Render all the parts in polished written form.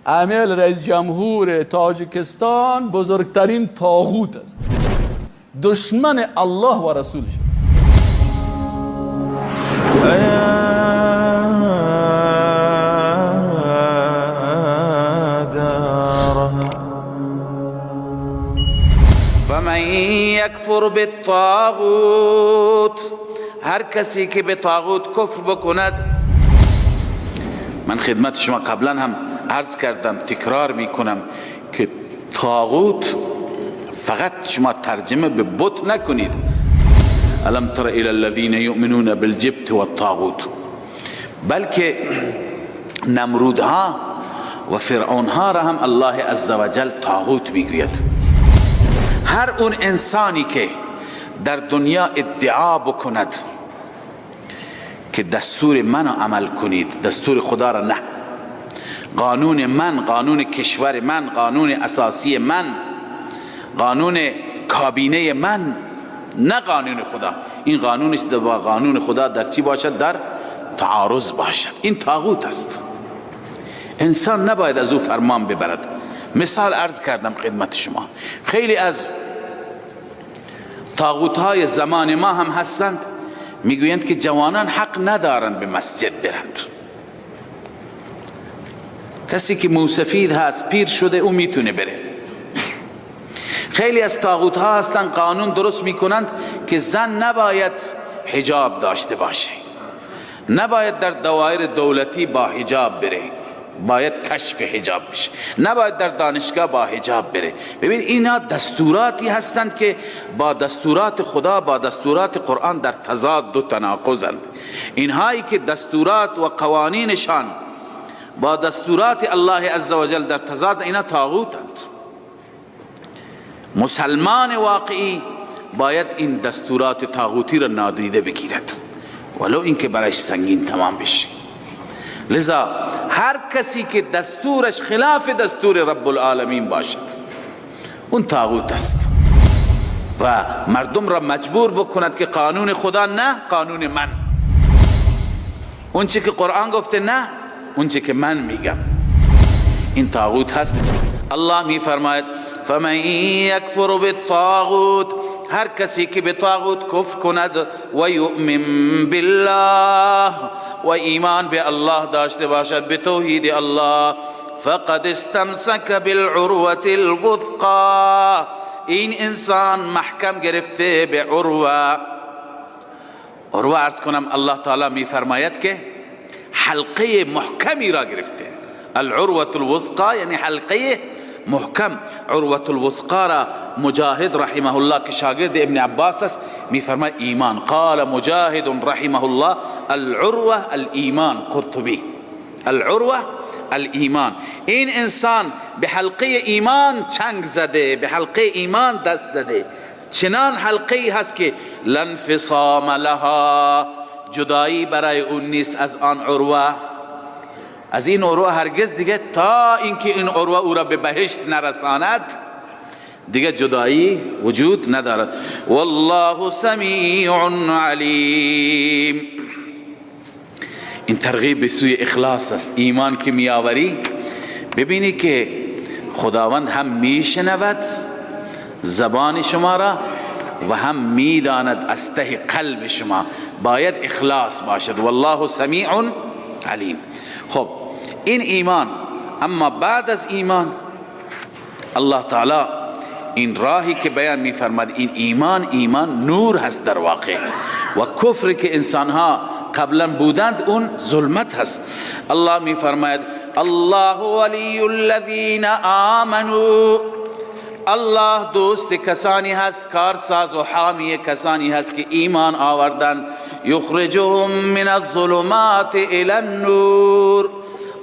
امیل رئیس جمهور تاجیکستان بزرگترین طاغوت است، دشمن الله و رسولش. فمن یکفر بالطاغوت، هر کسی که به طاغوت کفر بکند. من خدمت شما قبلا هم عرض کردم، تکرار میکنم که طاغوت فقط شما ترجمه به بت نکنید. الم تر الى الذين يؤمنون بالجبت والطاغوت، بلکه نمرودها و فرعونها را هم الله عزوجل طاغوت میگوید. هر اون انسانی که در دنیا ادعا بکند که دستور منو عمل کنید، دستور خدا را نه، قانون من، قانون کشور من، قانون اساسی من، قانون کابینه من، نه قانون خدا، این قانونش با قانون خدا در چی باشد؟ در تعارض باشد. این طاغوت است. انسان نباید از او فرمان ببرد. مثال عرض کردم خدمت شما، خیلی از طاغوت های زمان ما هم هستند، میگویند که جوانان حق ندارند به مسجد برند. کسی که موسفید هست، پیر شده، او میتونه بره. خیلی از طاغوت ها هستند، قانون درست میکنند که زن نباید حجاب داشته باشه، نباید در دوایر دولتی با حجاب بره، باید کشف حجاب بشه، نباید در دانشگاه با حجاب بره. ببین، اینا دستوراتی هستند که با دستورات خدا، با دستورات قرآن در تضاد و تناقضند. اینهایی که دستورات و قوانینشان با دستورات الله عزوجل در تضاد، اینا طاغوتند. مسلمان واقعی باید این دستورات طاغوتی را نادیده بگیرد، ولو اینکه برایش سنگین تمام بشه. لذا هر کسی که دستورش خلاف دستور رب العالمین باشد، اون طاغوت است و مردم را مجبور بکند که قانون خدا نه، قانون من، اون چی که قرآن گفته نه، اون چی که من میگم، این طاغوت هست. الله می فرماید: فمن یکفر بالطاغوت، هر کسی که به طاغوت کفر کند، و یؤمن بالله، و ایمان به الله داشته باشد، به توحید الله، فقد استمسک بالعروة الوثقا، این انسان محکم گرفته به عروه. عروه عرض کنم، الله تعالی می فرماید که حلقه محکمی را گرفته. العروة الوثقا یعنی حلقه محکم. عروة الوثقا را مجاهد رحمه الله که شاگرد ابن عباس است میفرماید ایمان. قال مجاهد رحمه الله: العروة الایمان. قرطبی: العروة الایمان. این انسان به حلقه ایمان چنگ زده، به حلقه ایمان دست زده. چنان حلقه هست که لا انفصام لها، جدایی برای اون نیست از آن عروه، از این عروه هرگز دیگه، تا اینکه این عروه او را به بهشت نرساند، دیگه جدایی وجود ندارد. والله سمیع علیم. این ترغیب به سوی اخلاص است. ایمان که میآوری، ببینی که خداوند هم میشنود زبان شما را و هم میداند از ته قلب شما. باید اخلاص باشد. والله سمیع علیم. خب، این ایمان. اما بعد از ایمان، الله تعالی این راهی که بیان میفرماد، این ایمان، ایمان نور هست در واقع و کفر که انسانها قبلا بودند، اون ظلمت هست. الله میفرماید: الله ولی الذین آمنوا، الله دوست کسانی هست، کارساز و حامی کسانی هست که ایمان آوردند. یخرجهم من الظلمات الى النور،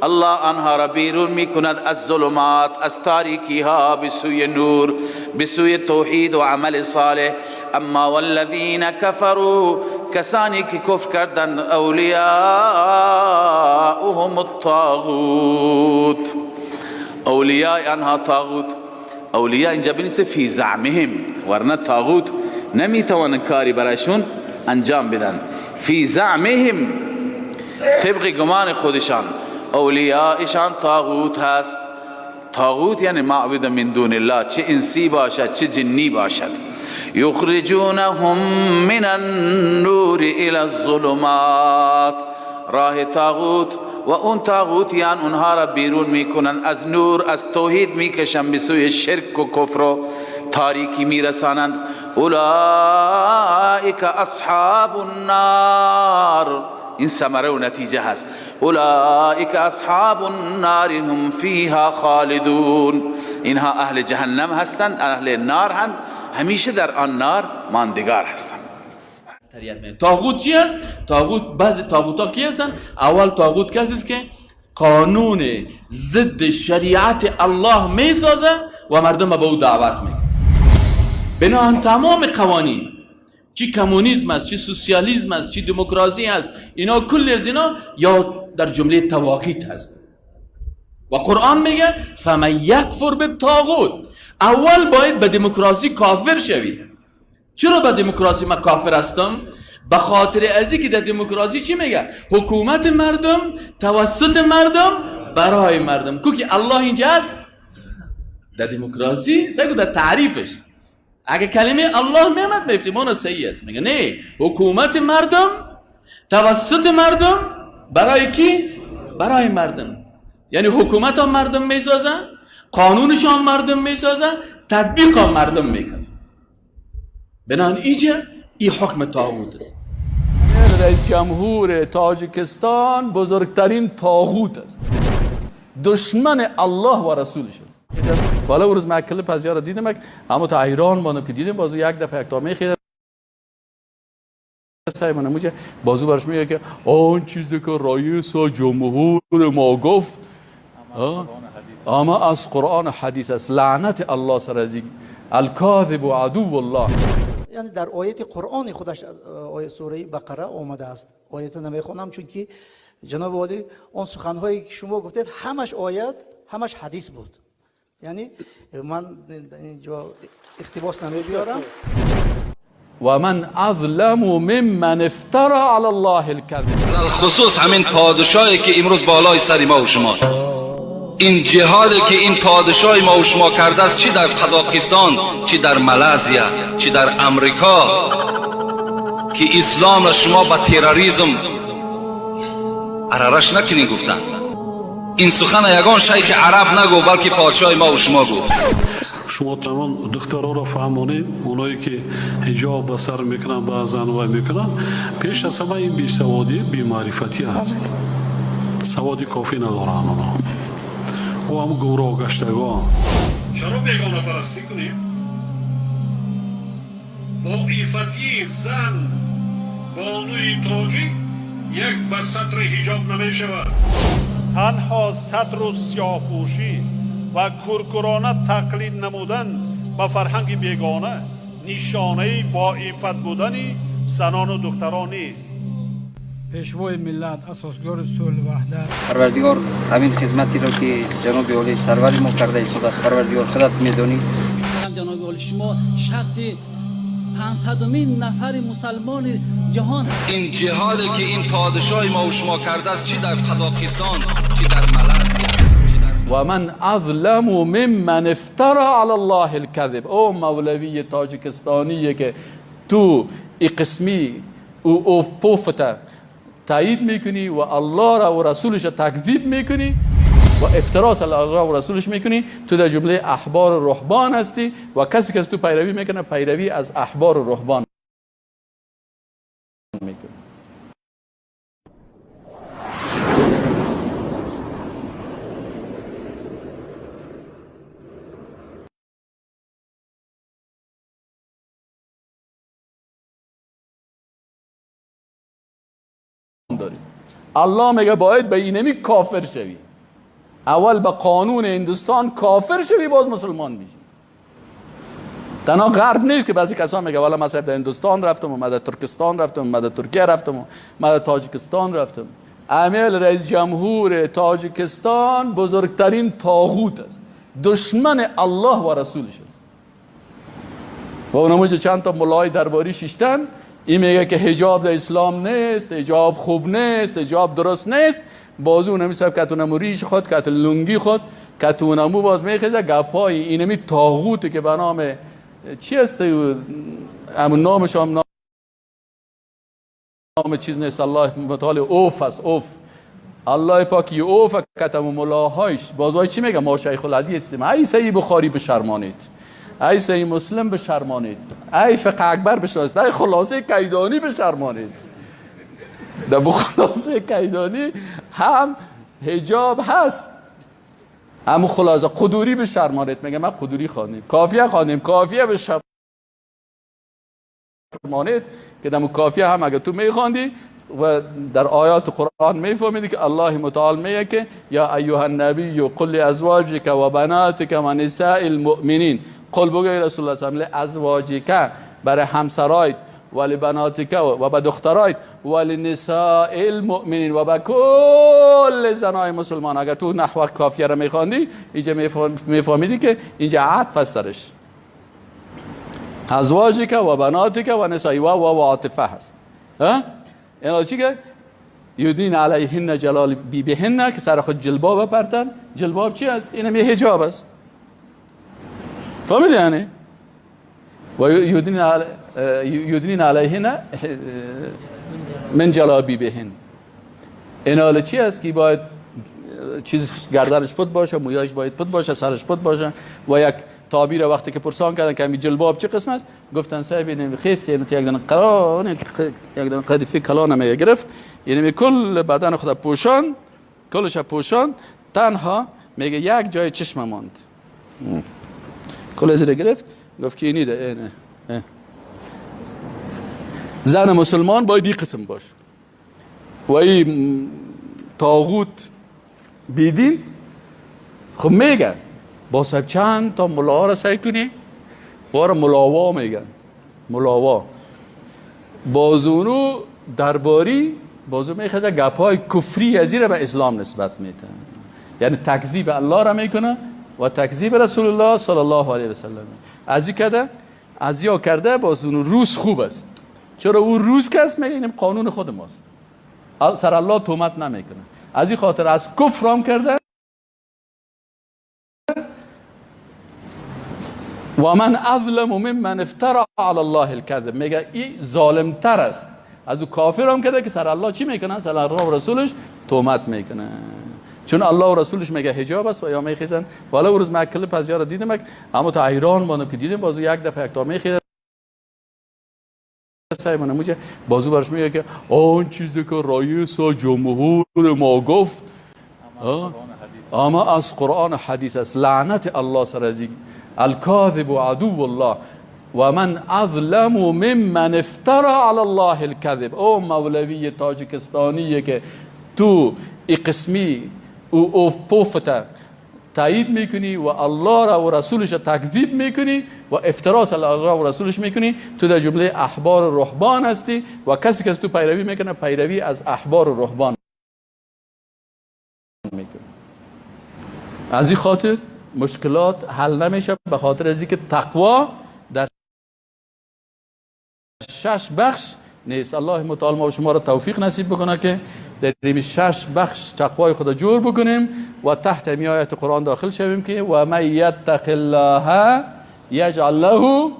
الله آنها را بیرون میکند از ظلمات، از تاریکی ها، به سوی نور، به سوی توحید و عمل صالح. اما والذین کفروا، کسانی که کفر کردند، اولیاؤهم الطاغوت، اولیاء آنها طاغوت. اولیاء اینجا بنویسه فی زعمهم، ورنه طاغوت نمیتوانند کاری برایشون انجام بدن. فی زعمهم، طبق گمان خودشان، اولیاءشان طاغوت هست. طاغوت یعنی ما عبد من دون الله، چه انسی باشد چه جنی باشد. یخرجونهم من النور الى الظلمات، راه طاغوت و اون طاغوتیان اونها را بیرون میکنن از نور، از توحید میکشن به سوی شرک و کفر و تاریکی میرسانند. اولئک اصحاب النار، این ثمره و نتیجه هست. اولئک اصحاب النار هم فیها خالدون، اینها اهل جهنم هستند، اهل نار هستند، همیشه در آن نار ماندگار هستند. طاغوت چی است؟ طاغوت، بعضی طاغوت ها کی هستند؟ اول طاغوت کسی است که قانون ضد شریعت الله میسازه و مردم به او دعوت میکنه. بنابراین تمام قوانین، چی کمونیسم است، چی سوسیالیسم است، چی دموکراسی است، اینا کل از اینا یا در جمله طواغیت هست. و قرآن میگه فمن یکفر بالطاغوت، اول باید به دموکراسی کافر شوی. چرا به دموکراسی من کافر هستم؟ به خاطر از اینکه در دموکراسی چی میگه؟ حکومت مردم توسط مردم برای مردم. کو که الله اینجا هست در دموکراسی، سعی در تعریفش اگه کلمه الله میامد میفتیم اون صحیح است. میگه نه، حکومت مردم توسط مردم برای کی؟ برای مردم. یعنی حکومت هم مردم میسازن، قانونش هم مردم میسازن، تطبیق هم مردم میکنن. بنابراین اینجا این حکم طاغوت است. رئیس جمهور تاجیکستان بزرگترین طاغوت است، دشمن الله و رسولش است. بالا روز من کلپ از یارو دیدم، اما تا ایران مانم که دیدم، بازو یک دفعه یک تا میخیره سعی من موجه بازو برش میگه که آن چیزی که رئیس جمهور ما گفت اما از قرآن حدیث است. لعنت الله سر از الکاذب و عدو الله. یعنی در آیت قرآن خودش آیه سوره بقره آمده است. آیت نمیخوانم چون که جناب عالی آن سخنهایی که شما گفتید همش آیت همش حدیث بود. یعنی من اینجا اقتباس نمیبیارم. و من اظلم ممن افترى علی الله الكذب. خصوص همین پادشاهی که امروز بالای سر ما و شماست، این جهادی که این پادشاه ما و شما کرده است، چی در قزاقستان، چی در مالزیا، چی در امریکا، که اسلام را شما با تروریسم عررش نکنین گفتند. این سخن یگان شیخ عرب نگو، بلکه پادشاه ما و شما گفت. شما تمام دخترها را فهمانید، اونایی که حجاب به سر میکنن بعضا وای میکنن، پیش از همه این بیسوادی بی‌معرفتی است، سوادی کافی ندارن اونا و هم گمراه گشتگان. چرا بیگانه پرستی کنیم؟ با عفتی زن بانوی تاجیک یک به سطر حجاب نمی شود. تنها سطر و سیاه‌پوشی و کورکورانه تقلید نمودن به فرهنگ بیگانه نشانه با عفت بودن زنان و دختران نیست. پیشوای ملت، اساسگزار صلح وحدت، پروردگار همین خدمتی را که جناب عالی سرور ما کرده ایستاده است، پروردگار خودت میدانی. جناب عالی شما شخص 500مین نفر مسلمان جهان. این جهادی که این پادشاه ما و شما کرده است، چی در قزاقستان، چی در مالزیا، چی در و من اظلم ممن افترى علی الله الكذب. او مولوی تاجیکستانی که تو ای قسمی او اوف پوفته تایید میکنی و الله را و رسولش را تکذیب میکنی و افتراس الله را و رسولش میکنی، تو در جمله احبار و رهبان هستی و کسی که از تو پیروی میکنه پیروی از احبار و رهبان میکنه. داری الله میگه باید به اینمی کافر شوی، اول به قانون هندوستان کافر شوی باز مسلمان میشی. تنها غرب نیست که بعضی کسان میگه والا مثلا در هندوستان رفتم و من در ترکستان رفتم و من در ترکیه رفتم و من در تاجیکستان رفتم. امیل رئیس جمهور تاجیکستان بزرگترین طاغوت است، دشمن الله و رسولش است. و اونمو چند تا ملای درباری شیشتن، این میگه که حجاب در اسلام نیست، حجاب خوب نیست، حجاب درست نیست. بازو اونمی صاحب که تو ریش خود که تو لنگی خود کتونمو باز میخیزه گپای اینمی طاغوتی که به نام چی هست، همون نامش هم نام چیز نیست، الله متعال اوف است، اوف الله پاکی اوف کتم ملاهایش باز چی میگه؟ ما شیخ الحدیث هستیم. ای صحیح بخاری بشرمانید، ای صحیح مسلم بشرمانید، ای فقه اکبر بشرمانید، ای خلاصه کیدانی بشرمانید. در خلاصه کیدانی هم حجاب هست، همون خلاصه قدوری بشرمانید. میگه ما قدوری خواندیم، کافیه خواندیم، کافیه بشرمانید که در کافیه هم اگه تو میخواندی و در آیات قرآن میفهمیدی که الله متعال میگه که یا ایها النبی قل لازواجک و بناتک و نساء المؤمنین. قل بگو ای رسول الله صلی الله علیه و ازواجک برای همسرایت و لبناتک و به دخترایت و لنساء المؤمنین و به کل زنای مسلمان. اگر تو نحو کافیه را میخواندی اینجا میفهمیدی که اینجا عطف است سرش، ازواجک و بناتک و نساء و عاطفه هست. ها اینا چی که یدین علیهن جلال بی بهن که سر خود جلباب پرتن. جلباب چی است؟ اینم یه حجاب است. فهمیدی یعنی؟ و یدنین علیهن من جلابی بهن. اینا چی است که باید چیز گردنش پت باشه، مویاش باید پت باشه، سرش پت باشه. و یک تعبیر وقتی که پرسان کردن که جلباب چه قسم است، گفتن صاحب اینم خیس، یعنی یک دانه قران، یک دانه قدیفه کلان می گرفت، یعنی کل بدن خود پوشان، کلش پوشان، تنها میگه یک جای چشم ماند، کل زیر گرفت، گفت که اینی ده اینه. زن مسلمان باید این قسم باشه و این طاغوت بیدین. خب میگن با صاحب چند تا ملاها را سعی کنی وارا ملاوا میگن، ملاوا بازونو درباری بازو میخواد گپای کفری از را به اسلام نسبت میده، یعنی تکذیب الله را میکنه و تکذیب رسول الله صلی الله علیه و سلم. از این کرده، از یا کرده بازونو روس خوب است. چرا او روس که است؟ میگه اینم قانون خود ماست، سر الله تهمت نمیکنه. از این خاطر از کفر هم کرده. و من اظلم ممن افترا علی الله الكذب، میگه این ظالمتر است از او کافر هم کرده که سر الله چی میکنه؟ سر الله و رسولش تهمت میکنه. چون الله و رسولش میگه حجاب است و یا میخیزن. والا اون روز من کلپ از یارا دیدم، اما تا ایران مانم که دیدم بازو یک دفعه یک تا میخیزه سایمون موجه بازو برش میگه که آن چیزی که رئیس جمهور ما گفت اما از قرآن و حدیث است. لعنت الله سر از الكاذب عدو الله و من اظلم ممن افترا علی الله الكذب. او مولوی تاجیکستانی که تو ای قسمی او اوف پوفت تایید میکنی و الله را و رسولش را تکذیب میکنی و افترا علی الله و رسولش میکنی، تو در جمله احبار و رهبان هستی و کسی که از تو پیروی میکنه پیروی از احبار و رهبان میکنه. از این خاطر مشکلات حل نمیشه، به خاطر از اینکه تقوا در 6 بخش نیست. الله متعال ما و شما را توفیق نصیب بکنه که در این 6 بخش تقوای خود جور بکنیم و تحت می آیت قرآن داخل شویم که و من یتق الله یجعل له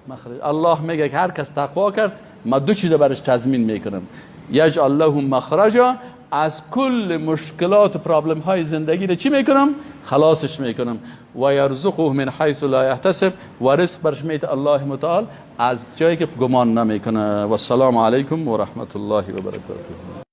مخرج. الله میگه که هر کس تقوا کرد ما دو چیز برش تضمین میکنم، یجعل له مخرجا، از کل مشکلات و پرابلم های زندگی رو چی میکنم؟ خلاصش میکنم. و یرزقه من حیث لا یحتسب، و رزق برش میده الله متعال از جایی که گمان نمیکنه. و السلام علیکم و رحمت الله و برکاته.